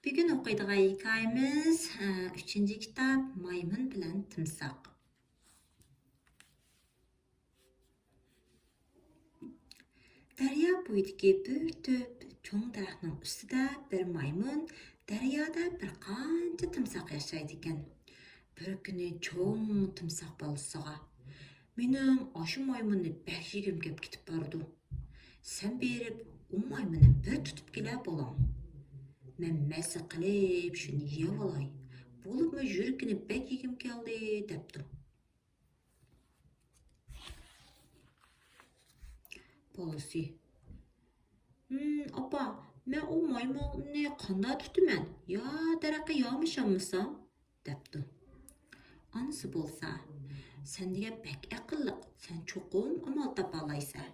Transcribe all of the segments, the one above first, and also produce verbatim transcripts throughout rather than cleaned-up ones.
بۈگۈن ئوقۇيدىغان ھېكايىمىز، ئە، ئۈچىنچى كىتاب، مايمۇن بىلەن تىمساھ. دەريا بويىدىكى بىر تۈپ چوڭ دەرەخنىڭ ئۈستىدە بىر مايمۇن، دەريادا بىر قانچە تىمساھ ياشايدىكەن. بىر كۈنى چوڭ تىمساھ بالىسىغا، «مېنىڭ ئاشۇ مايمۇننى بەك يېگۈم كەپ كېتىپ بارىدۇ. سەن بېرىپ، ئۇ مايمۇننى بىر تۇتۇپ كېلە بولۇڭ. مەن مەسە قىلىپ شۇنى يەۋالاي. بولۇپمۇ يۈرىكىنى بەك يېگۈم كەلدى» دەپتۇ. بالىسى، «ھىم، ئاپا، مەن ئۇ مايمۇننى قانداق تۇتىمەن؟ يا دەرەخكە يامىشالمىسام؟» دەپتۇ. ئانىسى بولسا، «سەن دېگەن بەك ئەقىللىق، سەن چوقۇم ئامال تاپالايسەن»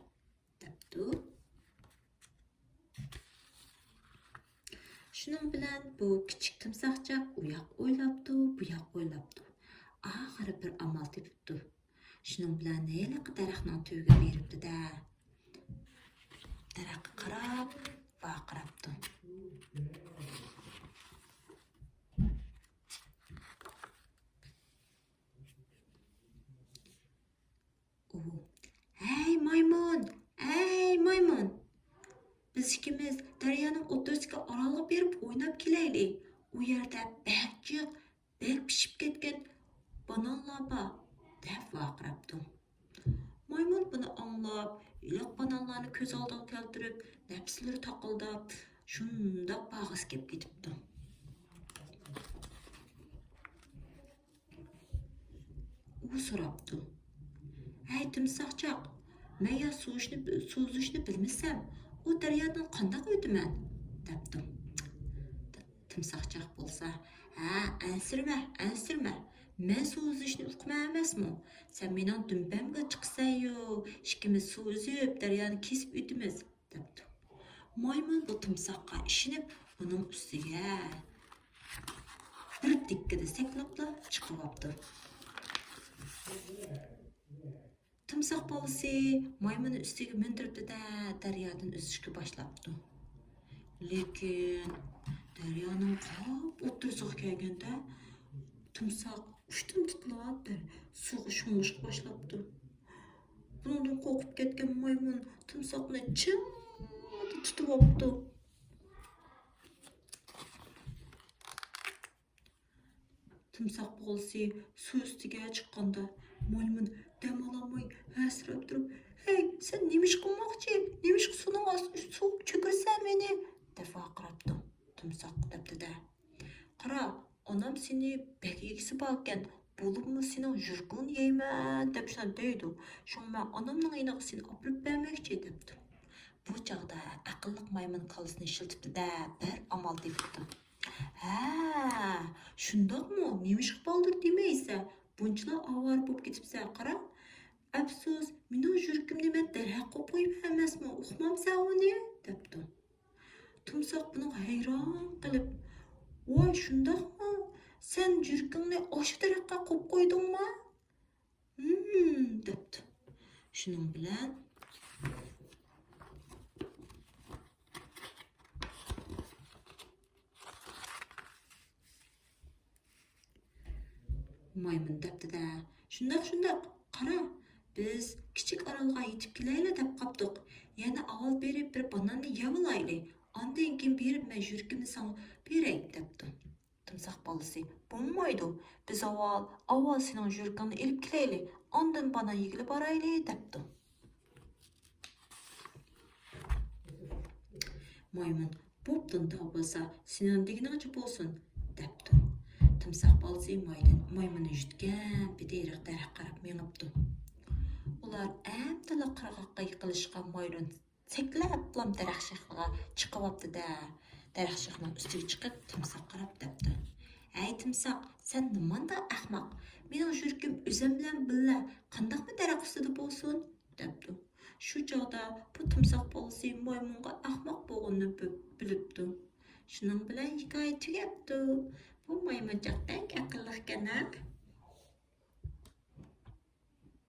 دەپتۇ. شۇنىڭ بىلەن بۇ كىچىك تىمساھچاق ئۇ ياق ئويلاپتۇ، بۇ ياق ئويلاپتۇ. ئاخىرى بىر ئامال تېپىپتۇ. شۇنىڭ بىلەن ھېلىقى دەرەخنىڭ تۈۋىگە بېرىپتۇ-دە، دەرەخكە قاراپ ۋارقىراپتۇ. ئۇ، «ھەي مايمۇن، ھەي مايمۇن! بىز ئىككىمىز دەريانىڭ ئوتتۇرىسىدىكى ئارالغا بېرىپ ئويناپ كېلەيلى. ئۇ يەردە بەك جىق، بەك پىشىپ كەتكەن بانانلار بار» دەپ ۋارقىراپتۇ. مايمۇن بۇنى ئاڭلاپ، ھېلىقى بانانلارنى كۆز ئالدىغا كەلتۈرۈپ، نەپسلىرى تاقىلداپ، شۇنداق باغىسى كەپ كېتىپتۇ. ئۇ سوراپتۇ، «ھەي تىمساھچاق، مەن يا سۇ ئۈزۈشنى، سۇ ئۈزۈشنى بىلمىسەم، ئۇ دەريادىن قانداق ئۆتىمەن؟» دەپتۇ. تىمساھچاق بولسا، «ھە، ئەنسىرىمە، ئەنسىرىمە. مەن سۇ ئۈزۈشنى ئۇقىمەن ئەمەسمۇ؟ سەن مېنىڭ دۈمبەمگە چىقىسەنيۇ، ئىككىمىز سۇ ئۈزۈپ، دەريانى كېسىپ ئۆتىمىز» دەپتۇ. مايمۇن بۇ تىمساھقا ئىشىنىپ، ئۇنىڭ ئۈستىگە بىر دىككىدە سەكرەپلا چىقىۋاپتۇ. تىمساھ بالىسى مايمۇننى ئۈستىگە مىندۈرۈپتۇ-دە، دەريادىن ئۈزۈشكە باشلاپتۇ. لېكىن دەريانىڭ قاپ ئوتتۇرىسىغا كەلگەندە، تىمساھ ئۇچتىن تۇتۇلۇپ سۇغا شۇڭغۇشقا باشلاپتۇ. بۇنىڭدىن قورقۇپ كەتكەن مايمۇن تىمساھنى چىڭڭىدە تۇتۇۋاپتۇ. تىمساھ بالىسى سۇ ئۈستىگە چىققاندا، مايمۇن دەم ئالالماي ھەسىرەپ تۇرۇپ، «ھەي، سەن نېمە ئىش قىلماقچى؟ نېمىشقا سۇنىڭ ئاستى سۇغا چۆكۈرىسەن مېنى؟» دەپ ۋارقىراپتۇ. تىمساھ دەپتۇ-دە، «قارا، ئانام سېنى بەك يېگۈسى باركەن، بولۇپمۇ سېنىڭ يۈرىكىڭنى يەيمەن دەپ شۇنداق دەيدۇ. شۇڭا مەن ئانامنىڭ يېنىغا سېنى ئاپىرىپ بەرمەكچى» دەپتۇ. بۇ چاغدا ئەقىللىق مايمۇن كاللىسىنى ئىشلىتىپتۇ-دە، بىر ئامال تېپىپتۇ. «ھە، شۇنداقمۇ؟ نېمىشقا بالدۇر دېمەيسەن؟ بۇنچىلا ئاۋارە بولۇپ كېتىپسەن، قارا. ئەپسۇس، مېنىڭ يۈرىكىمنى مەن دەرھەق قويۇپ قويۇپمەن ئەمەسمۇ، ئۇقمامسەن ئۇنى؟» دەپتۇ. تىمساھ بۇنىڭغا ھەيران قېلىپ، «ۋاي، شۇنداقمۇ؟ سەن يۈرىكىڭنى ئاشۇ دەرەخكە قويۇپ قويدۇڭما؟» «ھىم» دەپتۇ. شۇنىڭ بىلەن مايمۇن دەپتۇ-دە، «شۇنداق، شۇنداق، قارا، بىز كىچىك ئارالغا يېتىپ كېلەيلى دەپ قاپتۇق. يەنە ئاۋۋال بېرىپ بىر باناننى يەۋالايلى، ئاندىن كېيىن بېرىپ مەن يۈرىكىمنى ساڭا بېرەي» دەپتۇ. تىمساھ بالىسى، «بولمايدۇ، بىز ئاۋۋال، ئاۋۋال سېنىڭ يۈرىكىڭنى ئېلىپ كېلەيلى، ئاندىن بانان يېگىلى بارايلى» دەپتۇ. مايمۇن، «بوپتۇ، ئۇنداق بولسا، سېنىڭ دېگىنىڭچە بولسۇن» دەپتۇ. تىمساھ بالىسى مايدىن-، مايمۇننى يۈتكەن پېتى ھېلىقى دەرەخكە قاراپ مېڭىپتۇ. ئۇلار ئەمدىلا قىرغاققا يېقىنلاشقان مايمۇن سەكلەپلام دەرەخ شېخىغا چىقىۋاپتۇ-دە، دەرەخ شېخىنىڭ ئۈستىگە چىقىپ، تىمساھقا قاراپ دەپتۇ، «ھەي تىمساھ، سەن نېمانداق ئەخمەق! مېنىڭ يۈرىكىم ئۆزۈم بىلەن بىللە قانداقمۇ دەرەخ ئۈستىدە بولسۇن؟» دەپتۇ. شۇ چاغدا بۇ تىمساھ بالىسى مايمۇنغا ئەخمەق بولغىنىنى بىلىپتۇ. شۇنىڭ بىلەن ھېكايە تۈگەپتۇ. بۇ مايمۇنچاق بەك ئەقىللىقكەن ھە؟